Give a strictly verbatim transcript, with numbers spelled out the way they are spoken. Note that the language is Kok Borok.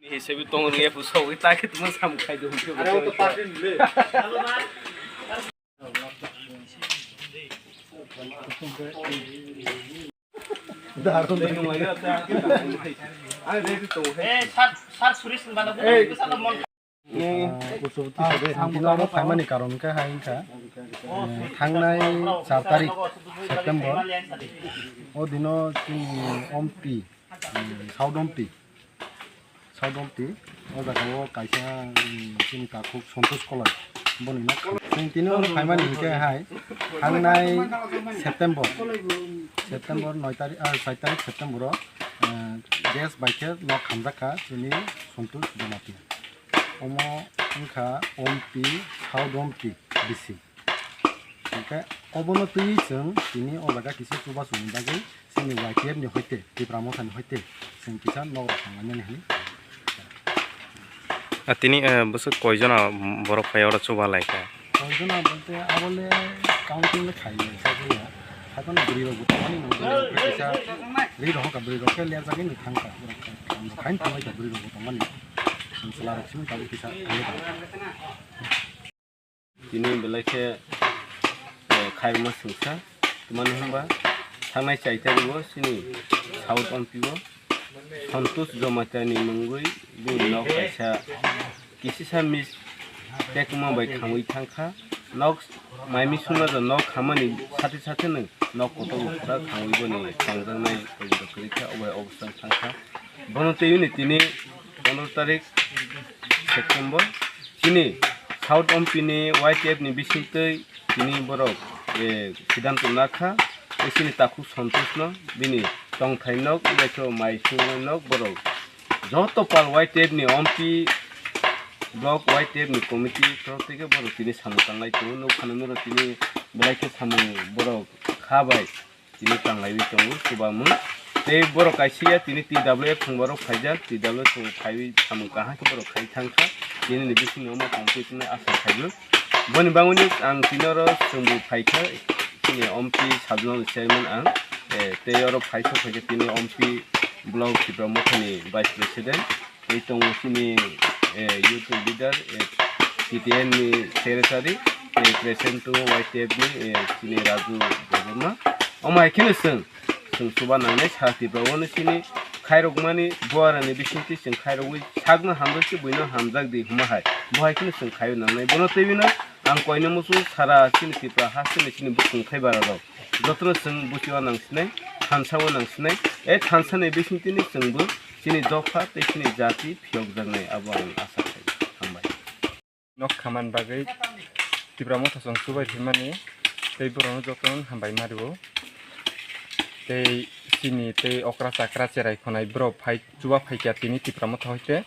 Hisabi tong ni epu so wi ta ke tuma sam khai do. Kuchubti sabe, ang tini oro phaimani karon khe hai wngkha, eh, thangnai char tarik September, o dino chini ompi, mm, South ompi, South ompi, o jaga o kaisa, mm, chini takhuk Santosh Koloi, boni no chwng tini oro phaimani hinkhe hai thangnai September, September noi tarik, ah, sai tarik September o, eh, gas bai khe nok hamjak kha chini Santosh Jamatia. Omo wngkha ompi, South ompi bisi. Hinkhe obono twiwi chwng tini o jaga kisa chubasongni bagwi chini Y T F ni hoite, Tipra Mothani hoite chwng kisa nok rok tonglaimani hinwi. Ah, tini, eh, bwswk koijona borok phai oro chuba lai kha? Koijona bolte abole counting le khaio, khaikhe ya. Khaikhe bwrwi rok bo tongmani, kisa ri rok kha, bwrwi rok khe lerjagwi ni thang kha, borok khe kam rok khaini thang lai kha, bwrwi rok bo tongmani. Chwla rok simi tabuk kisa thang lai kha. Tini belai khe, eh, khairokma swngsa, twmani hwnba thangnai chai tarik o chini South ompi o Santosh Jamatia ni mungwi bini nok kaisa kisisa mistake wngma bai khangwi thangkha. Nok mai misung no nok khamani sathe sathe no nok kotor bo pura khangwi boni tongjaknai koi rok kwrwi kha, obo hai obostha thangkha. Bono twiwi ni tini pondro tarik September chini South ompi ni Y T F ni bisingtwi tini borok, eh, sidanto nakha, tei chini takhuk Santosh no bini tongthai nok, bai khe mai sungwi nok borok joto pal Y T F ni ompi block Y T F ni committee toro tei khe borok tini samung tanglai tongo, nukphano norok tini belai khe samung borok kha bai. Tini tanglaiwi tongo, chuba mung. Tei borok kaisa ya tini T W F thwngbarok phaijak, T W F thwng phaiwi samung kaham khe borok khai thangkha. Tini ni bisingni omo tongtwi tini asa khaiwi. Boni bagwini ang tini oro chwngbo phaikha, chini ompi sabjwng chairman ang. Eh, tei oro phaisa phaikha tini ompi block Tipra Mothani vice president. Tei tongo chini, eh, youth leader, eh, T T N ni secretary, tei president tongo Y T F ni, eh, chini Raju Debbarma. Omo hai kheno chwng, chwng chuba nangnai sara Tripura o no chini khairokmani buarani bisingtwi chwng khairogwi sakno hamjak se buino hamjak di hwnma hai. Bo hai kheno chwng khaio nangnai. Bono twiwi no ang koino muchung sara chini Tripura hasteni chini bwswng khai bara rok. Jotono chwng buchio nang sinai, thansa o nang sinai, e thansa ni bisingtwi ni chwngbo chini dopha tei chini jati phiyokjaknai, abo ang asa khlai. Hambai. Nok khaman bagwi Tipra Motha chwng chubai phaimani tei borokno jotono hambai ma rwo. Tei chini tei okra chakra cherai khonai borok phai chuba phaikha tini Tipra Motha hoite.